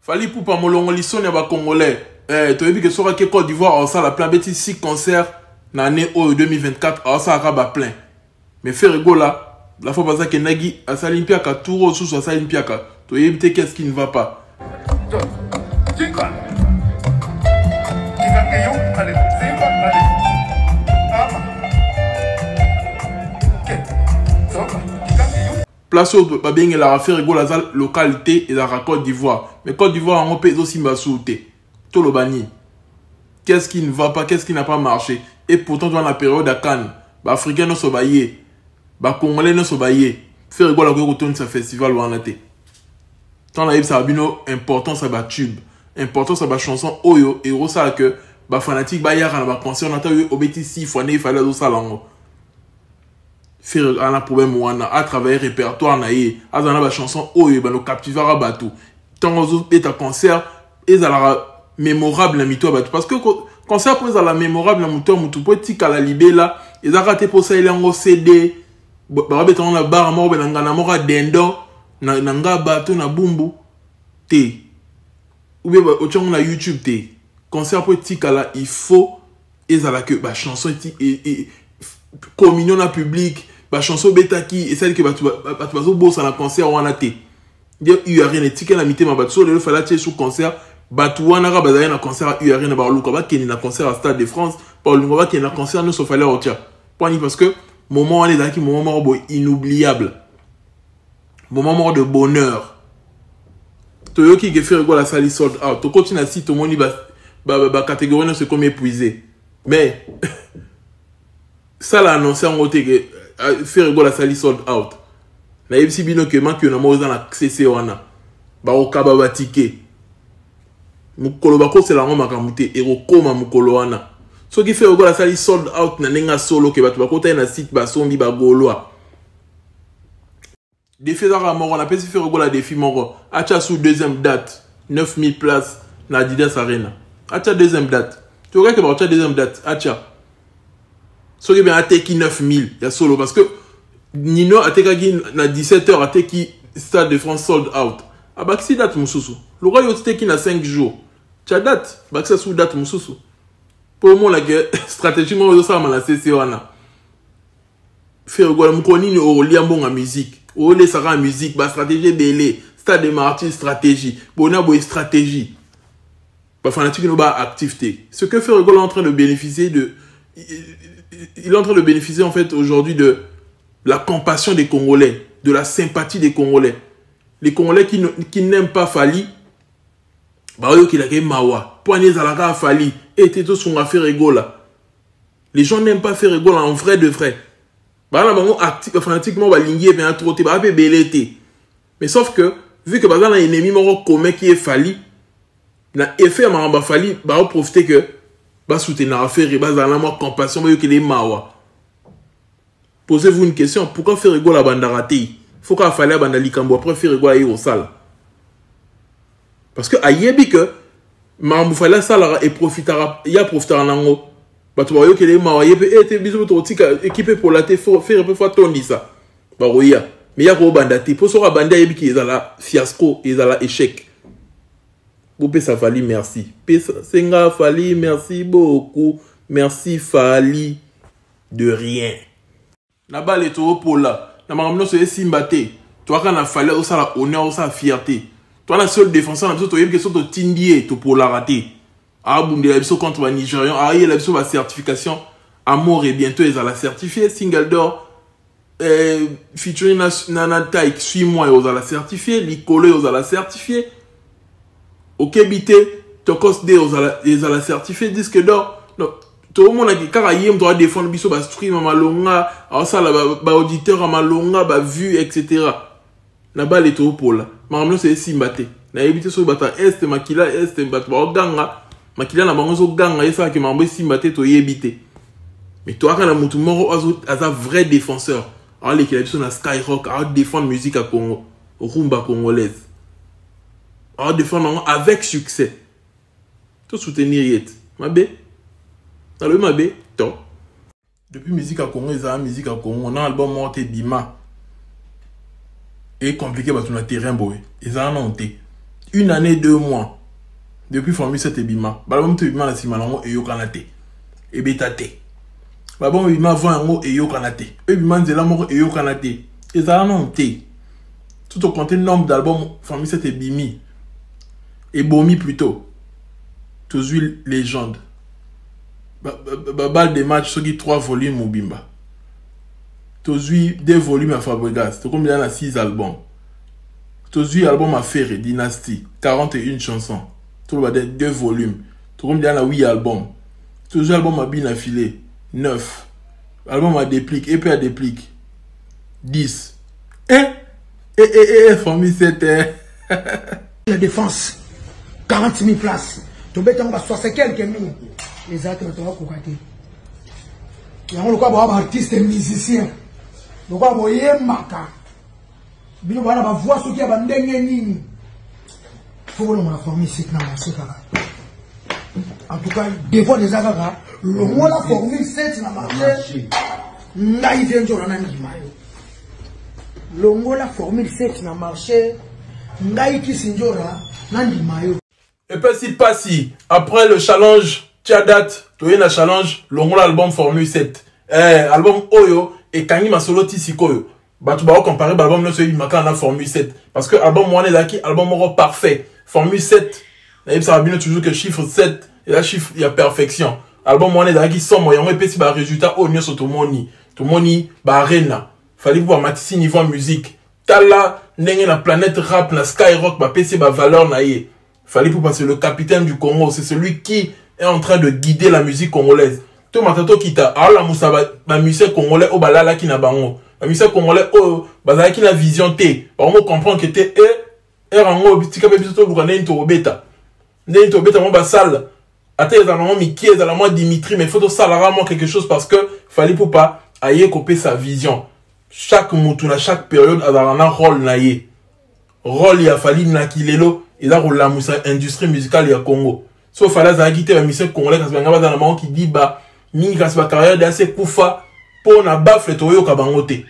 Fally Ipupa molongoli soni ya ba congolais eh, toyebi ke soki ake Côte d'Ivoire aosala plein, abeti 6 concert na année oyo 2024, aosalaka ba plein. Mais Ferre Gola, la fois baza kendaki asali mpiaka, tour oyo susu asali mpiaka, toyebi te qu'est-ce qui ne va pas. Place oyo babengelaka Ferre Gola aza local te, ezalaka Côte d'Ivoire. Mais Côte d'Ivoire yango mpe ezosimba suu te. Toloba nini? Qu'est-ce qui ne va pas? Qu'est-ce qui n'a pas marché? Et pourtant toza na période ya CAN, baafricain nyonso baye, bacongolais nyonso baye, Ferre Gola akoki kotondisa festival wana te. Ntango nayebisaka bino importance ya batube, importance ya bachanson oyo ekosala ke bafanatique bayaka na baconcert na ata oyo obeti 6 fois nde efali azosala yango. Ferre ana problème wana, a travailler répertoire na ye, azala na bachanson oyo ebanda captivaka bato ntango azobeta concert, ezalaka mémorable na mito ya bato. Parce que concert mpo ezala mémorable na moto ya motu, mpo etikala libela, ezalaka te mpo osaleli yango CD, bakabeta yango na bar moko be na ngana moko ya dendo na ngaba to na bumbu te, ou bien otia yango na YouTube te. Concert mpo etikala, il faut ezala ke bachanson communion na public, bachanson obetaki esali ke bato bazobosana concert wana te. Nde U Arena etikali na mitema bato. So lelo Fally atie su concert, bato wana kaka bazali na concert ya U Arena, baluka bakende na concert ya Stade de France, baluka bakende na concert nyonso Fally aotia. Poani? Parce que moment wana ezalaki moment moko boye inoubliable, moment moko de bonheur. Toyoki ke Ferre Gola asali sold out, tokoti na site, tomoni bacatégorie nyonso ekomi épuisé. Mais sala annonce yango te ke Ferre Gola asali sold out. Nayebisi bino ke makio na moko eza na cc wana, bakokaba batike mokolo bakosela yango makambo te, ekokóma mokolo wana. Soki Ferre Gola asali sold out na ndenge ya solo, ke bato bakota ye na site, basombi, bagaulois, défi ezaka moko. Napesi Ferre Gola défi moko: atya su deuxième date, 9000 places na Adidas Arena. Atya deuxième date, tokaki bakotya deuxième date, atya soki bien ateki 9000 ya solo. Parce que Nino atekaki na 17 heures, ateki Stade de France sold out, abakisi date mosusu. Lokwa yo teki na 5 jours, tya date, bakisa su date mosusu mpo omonake stratégie moko ezosalama na cc wana. Ferre Gola, mokolo nini okolia mbongo ya musique? Olesaka ya musique, bastratégie ebele, Stade de Martyr stratégie, bona boye stratégie, bafanatike no baactif te. Ce que Ferre Gola est en train de bénéficier de il est en train de bénéficier en fait aujourd'hui de la compassion des Congolais, de la sympathie des Congolais. Les Congolais qui n'aiment pas Fally baoyokelaka ye mawa mpo ani ezalaka Fally ete tosunga Ferre Gola. Les gens n'aiment pas Ferre Gola en vrai de vrai. Baa na bango fanatique moko balingi ye mpenza trop te, baa mpe ebele te. Mais sauf que vu que baza na ennemi moko commun qui est Fally, na effet ya makambo ya Fally, baoprofite que basoutenaka Ferre, bazala na mwa compassion, bayokela ye mawa. Posez-vous une question: pourquoi Ferre Gola abandaka te? Faut kaka Fally abanda likambo, après Ferre Gola aye kosala? Parce que ayebi que makambo Fally asalaka eprofitaka, ye aprofitaka nango, bato bayokela ye mawa, ye mpe ete biso mpe tokotika équipe epola te, Ferre mpe faut atondisa, bakoya. Mais ya koobanda te, mpo soki abandi, ayebiki ezala fiasco, ezala échec. Bopesa Fally merci, pesa senga Fally merci beaucoup, merci Fally de rien. Na bale toopola na makambo nyonso esimba te, toyaka na Fally osala honneur, osala fierté. Toa na seul défenseur na biso, toyebi ke so totindi ye, topolaka te, abundela biso contre banigérian, ayela biso bacertification. Amour et bientôt ezala certifié single d'or, featuring na Taik, suis-moi ozala certifié, likolo ozala certifié, okebi te, Tokos D ezala certifié disque d'or. Donc tomonaki kaka ye moto adéfendre biso, bastream ya malonga aosala, baauditeur ya malonga, bavue, etc. Na bale toopola, makambo nyonso esimba te. Nayebi te soki bato ya este, makila este, bato baoganga, makila na bango ezoganga, esalaki makambo esimba te, toyebi te. Mais toyaka na motu moko aza vrai défenseur, aolekela biso na Skyrock, aodéfendre musique ya Congo, rumba congolaise, aodéfendre yango avec succès. Tosoutenir ye te, mabe nalobi mabe to. Depuis musique ya Congo ezala musique ya Congo, na album moko te bima ecompliqué bato na terrain boye, ezala nano te. Une année, 2 mois depuis Formule 7 ebima. Baalbum to ebima na nsima nango eyokana te, ebeta te. Baalbum ebima avant yango eyokana te, oyo ebima nzela moko eyokana te, ezala nano te. Tout ocompte nombre d'album Formule 7 ebimi, ebomi plutôt, tozwi Légende, baballe de match soki 3 volume mobimba, tozwi 2 volume ya Fabregas, tokomi na 6 album. Tozwi album ya Ferre, Dynastie, 41 chansons, toloba 2 volumes, tokomi na 8 album. Tozwi album ya Bina Filé, 9 album, ya Déplique, epe ya Déplique, 10. Eh eh eh eh, Formule 7 eh. La Défense, 40 000 places, tobetango ba 60 quelque mille, ezalaki bato bakoka te. Yango lokola boa baartiste musicien, lokola boyembaka bino bana bavoix soki ya bandenge nini, faut bolongola Formule 7 na marché kaka. En tout cas, devoir eza kaka longola Formule 7 na marché. Ngai vie nzola na ndima yo, longola Formule 7 na marché. Ngai kisi nzora na ndima yo. Epesi pasi. Après le challenge tia date, toye na challenge longola album Formule 7. Album oyo ekangi masolo ti sikoyo. Bato baocompare baalbum nyonso ebimaka na Formule 7, parce que album wana ezalaki album moko parfait. Formule 7, nayebisaka bino toujours que chiffre 7 eza chiffre ya perfection. Album wana ezalaki somo. Yango epesi baresultat oyo nyonso tomoni. Tomoni baarena, Fally mpo bamatisi niveau ya musique. Tala ndenge na Planète Rap, na Skyrock, bapesi bavaleur na ye. Fally Ipupa, c'est le capitaine du Congo, c'est celui qui est en train de guider la musique congolaise. Tomata tokita, aolamusa bamusicien congolais oyo balalaki na bango, bamusicien congolais oyo bazalaki na vision te. Bango comprendre que te e ere yango tika mpe biso toluka ndenge tokobeta, ndenge tokobeta mwa basale, ata ezala mwa mike, ezala mwa dimitri, mais faut tosalaka mwa quelque chose, parce que Fally Ipupa aye kopesa vision. Chaque mutu na chaque période azalaka na rôle na ye. Rôle ya Fally na kilelo eza kolamusa industrie musicale ya Congo. So Fally azalaki te, bamusicien congolais kasi banga bazala na bango kidiba mingi, kasi bacarrière de ase kufa mpo na baffle toyoka bango te.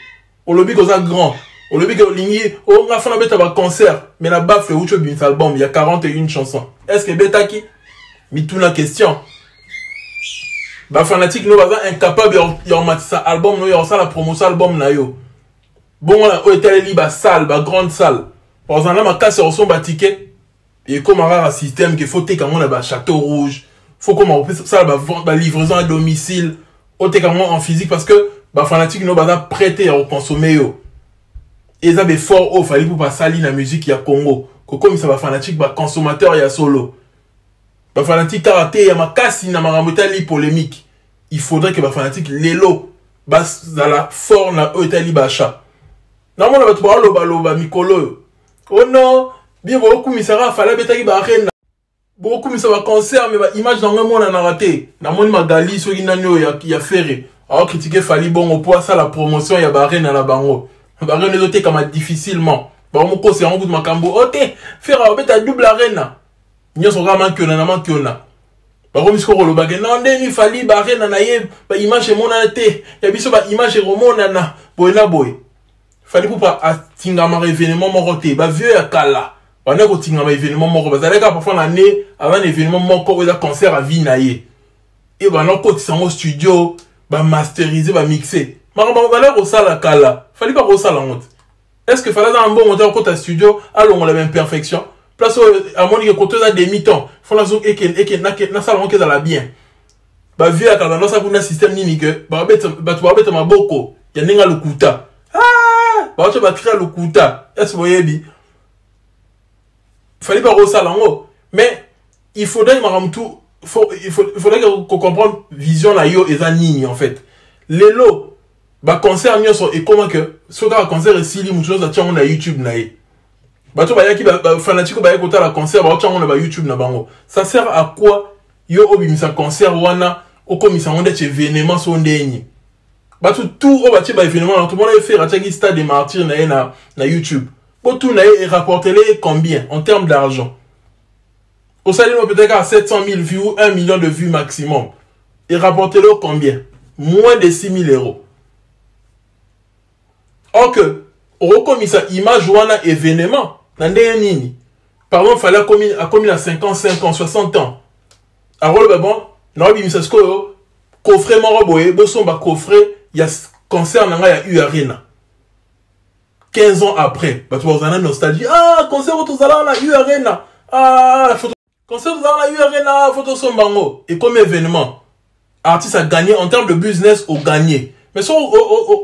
Olobi koza grand, olobi ke olingi onga fana beta baconcert, mais na baffle euti obimisa album ya 41 chanson, est ce que ebetaki? Mituna question. Bafanatike no baza incapable ya komatisa album no, ya kosala promotion album na yo. Bongo na oyo etaleli basalle, bagrande salle, bazala na makasi ya kosomba ticket. Ekóma kaka système ke faut teka yango na bachâteau rouge, faut koma kosala balivraison à domicile, oteka yango en physique, parce que bafanatike no baza prêt ya kokonsome yo. Eza baeffort oyo Fally mpo basali na musique ya Congo, kokomisa bafanatike baconsommateur ya solo, bafanatike kaka te ya makasi na makambo etali polémique. Il faudrait que bafanatike lelo bazala fort na oyo etali baachat. Namona bato baolobaloba mikolo oyo: "Oh non, bien bokumisaka Fally, abetaki baarena, bokumisa baconcert, mais baimage nango emonanaka te." Namoni Magali soki nani oyo ya Ferre aocritiquer Fally bongo mpo asala promotion ya baarena na bango. Baarena ezotekama difficilement, bango mokosi yango kutu makambo o te. Ferre abeta double arena nyonso kaka makiona na makiona. Bakomi sikoyo kolobake na ndeni Fally baarena na ye baimage emonana te, ya biso baimage ekomonana boye na boye. Fally Ipupa atingamaka événement moko te. Bavieux ya kala banda kotingama événement moko, bazalaki kaka parfois na ne aza na événement moko oyo eza concert à vie na ye, e banda kokotisa yango studio, bamasterise, bamixe, makambo banda kosala kala. Fally mpa kosala yango te. Est ce que Fally aza na mbongo te akota studio, alongola baimperfection place oyo amoni ke koto eza demi temps, fo nasala yango ke ezala bien? Bavieux ya kala banda osala kuna système nini ke bato babeta maboko ya ndenge ya lokuta, baotya bacri ya lokuta? Ese boyebi Fally bakosala yango? Mais il faudrait makambo tu, il faudrait ko comprendre vision na yo eza nini. En fait, lelo baconcert nyonso ekóma ke soki kaka concert esili, motu nyonso atia yango na YouTube na ye. Bato bayaki, bafanatike bayaki kotala concert, baotia yango na bayoutube na bango. Ça sert à quoi yo obimisa concert wana, okomisa yango ndeti événement? So ndeni bato tout oyo batie baévénement na tomona ye, Ferre atiaki Stade de Martyr na ye na YouTube, botuna ye erapportele ye combien en termes d'argent. Osali no peut-être kaka 700 000 vues ou 1 million de vues maximum, erapportele yo combien? Moins de 6 000 euros. Or que okokomisa image wana événement na ndenge nini? Pardon, Fally akomi na 55 ans, 60 ans. Akoloba bon, naobimisa sikoyo coffret moko boye, bosomba coffret ya concert na ngai ya U Arena. 15 ans après, bato bazala na nostalgie. Ah, concert oyo tozalaka na U Arena. Ah, photo concert tozalaka na U Arena, faut tosomba yango. Ekomi événement. Artiste a gagné en termes de business, au gagné. Mais so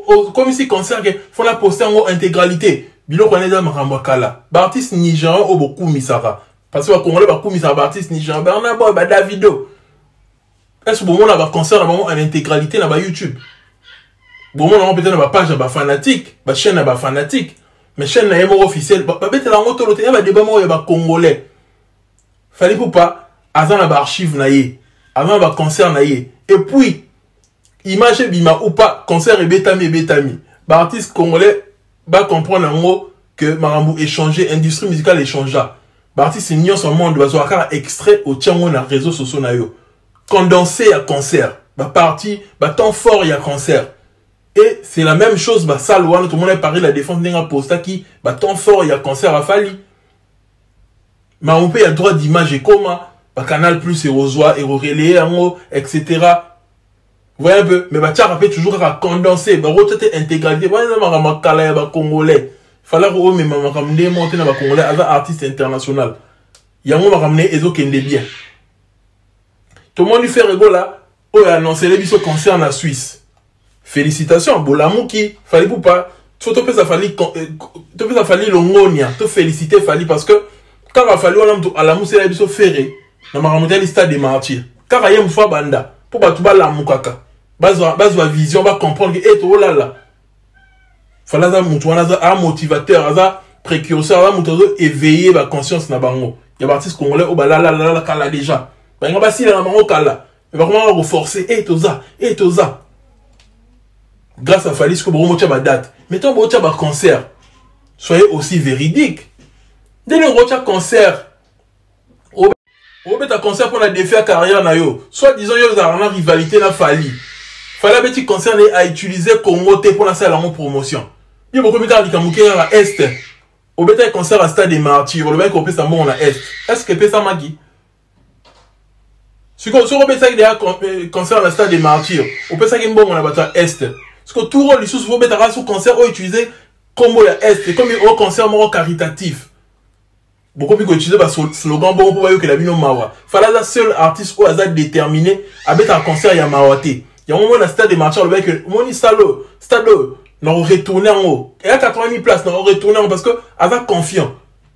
okomisi concert ke faut na poster yango intégralité. Biloko wana eza makambo ya kala. Ba artiste nigérian oyo bokumisaka. Parce que ba Congolais bakumisaka ba artiste nigérian, Burna Boy, ba Davido. Est-ce que bomona ba concert na bango en intégralité na ba YouTube? Bomona yango peut-être na ba page ya ba fanatique, ba chaîne ya ba fanatique. Mais chaîne na ye moko officielle, babetela yango tolo te, ya ba débat moko ya ba Congolais. Fally Ipupa aza na ba archive na ye, aza na ba concert na ye. Et puis image ebima ou pas, concert ebetami ebetami. Ba artiste congolais ba comprendre yango que makambo échanger, industrie musicale échangea. Ba artiste nyonso monde bazwaka kaka extrait otia yango na réseaux sociaux na yo. Condensé ya concert, ba partie, ba temps fort ya concert. Et c'est la même chose ba salle wana tout le monde Paris la Défense ndenge apostaki ba temps fort ya concert a Fally. Mais on peut ya droit d'image ekoma ba Canal Plus erozwa erorelayer yango etc. Vous voyez un peu, mais ba tiaka pe toujours kaka condensé, ba rotete intégralité. Wana eza makambo ya kala ya ba Congolais. Fallait ko omema makambo nde monte na ba Congolais aza artiste international. Yango makambo ne ezokende bien. Tomoni Ferre Gola oyo annoncele biso concert na Suisse. Félicitations bolamuki Fally Ipupa. Faut topesa Fally, topesa Fally longonia, to féliciter Fally parce que kaka Fally wana mutu alamusela biso Ferre na makambo etali stade des Martyrs. Kaka ye mufu abanda po bato balamukaka, bazwa vision, ba comprendre que eh tolala. Fally aza mutu wana, aza un motivateur, aza précurseur, aza mutu azo éveiller ba conscience na bango. Ya ba artistes congolais oyo balala lala kala déjà. Balinga basila na bango kala. Mais bakomaka ko forcer, eh toza, eh toza. Grâce à Fally sikoyo bokomotia ba date. Mais tant botia ba concert, soyez aussi véridique. Ndenge okotia concert, obeta concert pour la défi ya carrière na yo. Soit disant yo ozalaka na rivalité na Fally. Fally abeti concert na ye a utiliser Congo te pour nasala yango promotion. Yo bokomi kaka likambo ke kaka Est. Obetaki concert à Stade des Martyrs, olobaki kopesa mbongo na Est. Est-ce que epesamaki? Sikoyo soki obetaki deja concert na Stade des Martyrs, opesaki mbongo na bato ya Est. Sikoyo tour oyo lisusu faut obetaka su concert oyo utiliser kombo ya Est, ekomi o concert moko caritatif. Bokomi ko utiliser ba slogan bongo po bayokela bino mawa. Fally aza seul artiste oyo aza déterminé abetaka concert ya mawa te. Yango mona Stade des Martyrs alobaki que omoni salle oyo, stade oyo na retourner yango. Eya 80 000 places na retourner yango parce que aza confiant.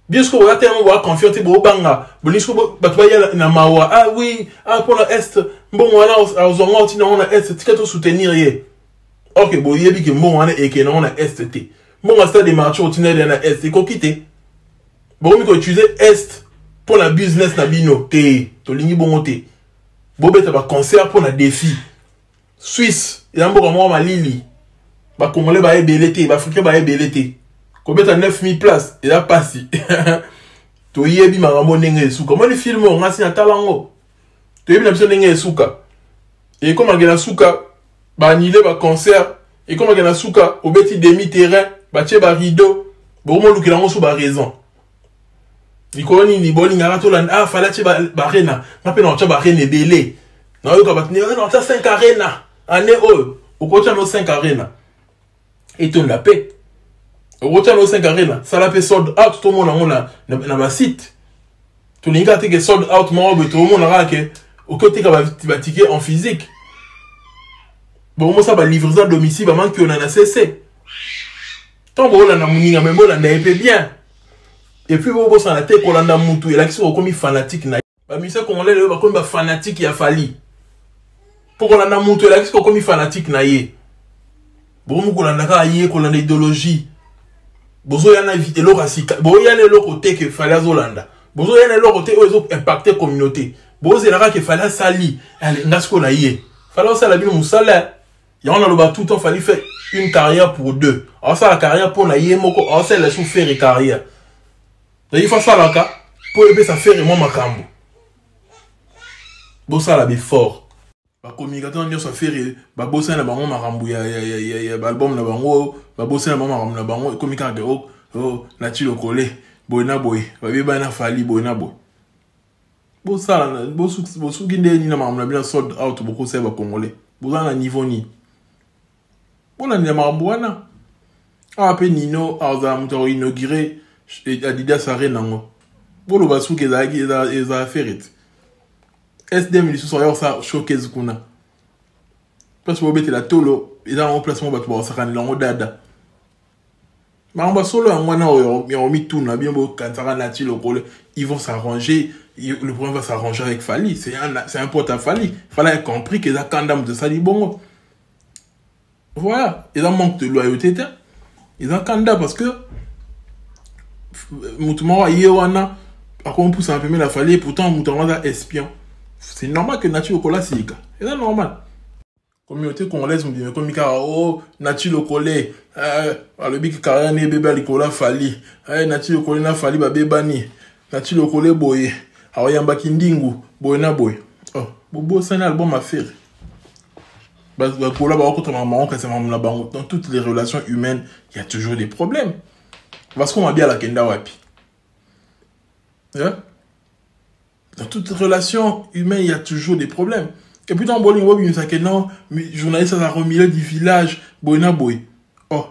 Bien sûr boza te yango boza confiant te, bobanga. Bolingi sikoyo bato baya na mawa. Ah oui, ah mpona Est, mbongo wana azwa yango atina yango na Est, tika to soutenir ye. Ok, boyebi ke mbongo wana ekende yango na Est te. Mbongo ya Stade des Martyrs otina ye na Est, ekoki te. Bokomi ko utiliser Est mpona business na bino te, tolingi bongo te. Bobeta ba concert mpona défi. Suisse eza mboka moko malili, ba Congolais ba ebele te, ba Africains ba ebele te. Kobeta 9000 places eza pasi. Toyebi makambo ndenge esuka. Moni film oyo ngasi natala yango. Toyebi na biso ndenge esuka. Ekomaka na suka ba annuler ba concert, ekomaka na suka obeti demi terrain, batie ba rideau, bokomolukela yango so ba raison. Likolo nini bolingaka tolanda, ah Fally atie ba arena, nga mpe nakotia ba arena ebele. Nayoka bato ne nakotia 5 arena année oyo, okotia no 5 arena etonda pe, okotia no 5 arena, sala pe sold out, tomona yango na ba site. Tolingi kaka te ke sold out moko boye, tomona kaka ke okoki oteka ba ticket en physique. Bokomosala ba livraison à domicile, ba manque na CC. Tant bolanda moninga, mais bolanda ye pe bien. Et puis bobosana te kolanda mutu elakisi okomi fanatique na ye. Ba musiciens congolais lelo bakomi ba fanatique ya Fally. Po kolanda mutu elakisi okomi fanatique na ye. Bokomi kolanda kaka ye, kolanda idéologie. Bozoya na eloko ya sika, boya na eloko te ke Fally azolanda. Bozoya na eloko te oyo ezo impacter communauté. Bozela kaka ke Fally asali, allez, nga sikoyo na ye. Fally osala bino mosala. Yango naloba tout le temps, Fally fait une carrière pour deux. Asala carrière pour na ye moko, asala sous faire carrière. Donc il faut salaka pour epesa faire moi makambo. Bosala befort. Ba communicateur nyonso affaire ba bosana na bango makambo ya ba album na bango, ba bosana na bango makambo na bango ekomi kaka oh, oh, na ti lokole. Boye na boye, babebani na Fally boye na boye. Bosala bosuki nde nini na makambo na bino sold out? Bokosala bacongolais, boza na niveau nini? Bolandela makambo wana. Awa mpe Nino azala moto akoinaugurer Adidas Arena yango. Boloba suki ezalaki ezala Ferre te. SDM lisusu aya kosala showcase kuna, place bobetela tolo eza yango, place moko bato bakosakanela yango. Dada, makambo ya solo yango wana oyo ya komituna. Bino bokanisaka Nati Lokole, ils vont s'arranger, le problème va s'arranger avec Fally. C'est un pote à Fally. Fally a compris que eza kanda moto esali bongo. Voilà, eza manque de loyauté te, eza kanda, parce que moto moko aye wana akomipusana pembeni na Fally, pourtant moto yango aza espion. C'est normal que Nati Lokole asilika, eza normal. Communauté congolaise mobima ekomi kaka o Nati Lokole alobi carrière na ebeba likolo ya Fally. Nati Lokole na Fally babebani. Nati Lokole boye akoyambaki ndingu boye na boye. Oh, bobosani album ya Ferre. Bakola bakokota makambo kasi makambo na bango. Dans toutes les relations humaines, il y a toujours des problèmes, parce qu'on mabi alakenda wapi, yeah? Dans toute relation humaine, il y a toujours des problèmes. Et puis dans bolingo bimisaka non, journaliste aza au milieu du village boye na boye. Oh,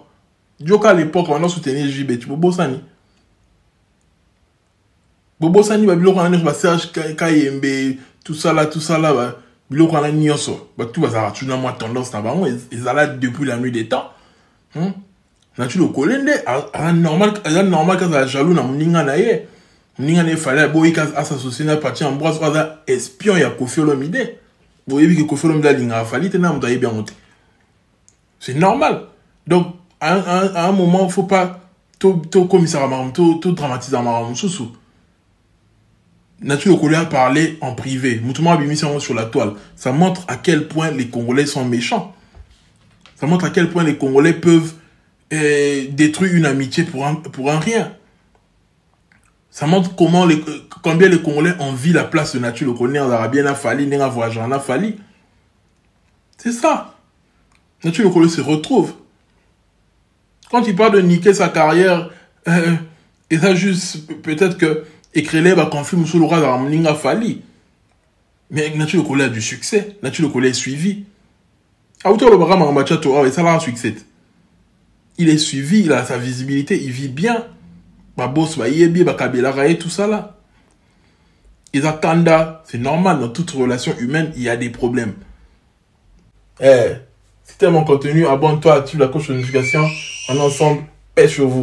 joka à l'époque wana soutenir JB, tu bobosani, bobosani babiloko wana nyonso, baSerge Kayembe, tout ça là, tout ça là, biloko wana nyonso. Bato bazalaka tuna mwa tendance na bango ezala depuis la nuit des temps? Nati Lokole nde aza normal kazala jaloux na moninga na ye. Moninga na ye Fally aboyi as'associer na Parti Ambroise oyo aza espion ya Koffi Olomide. Boyebi ke Koffi Olomide alingaka Fally te, na moto ayebi yango te. C'est normal. Donc à un moment, faut pas tokomisaka makambo, todramatisaka makambo mosusu. Nati Lokole a parlé en privé, moto moko abimisi yango sur la toile. Ça montre à quel point les Congolais sont méchants, ça montre à quel point les Congolais peuvent détruire une amitié pour un rien. Ça montre combien les Congolais envient la place de Nati Lokole azalaka bien na Fally, ndenge avoyagera na Fally. C'est ça. Nati Lokole se retrouve. Quand il parle de niquer sa carrière, et ça juste, peut-être que écrire ba conflit mosusu lokola azalaka moninga Fally. Mais Nati Lokole a du succès. Nati Lokole est suivi. Auti olobaka makambo ya Tchato awa, esalaka succès. Il est suivi, il a sa visibilité, il vit bien. Baboss bayebi, bakabelaka ye, tout ça là. Eza kanda, c'est normal, dans toute relation humaine, il y a des problèmes. Eh, si t'aimes mon contenu, abonne-toi, active la cloche de notification. On est ensemble, paix sur vous.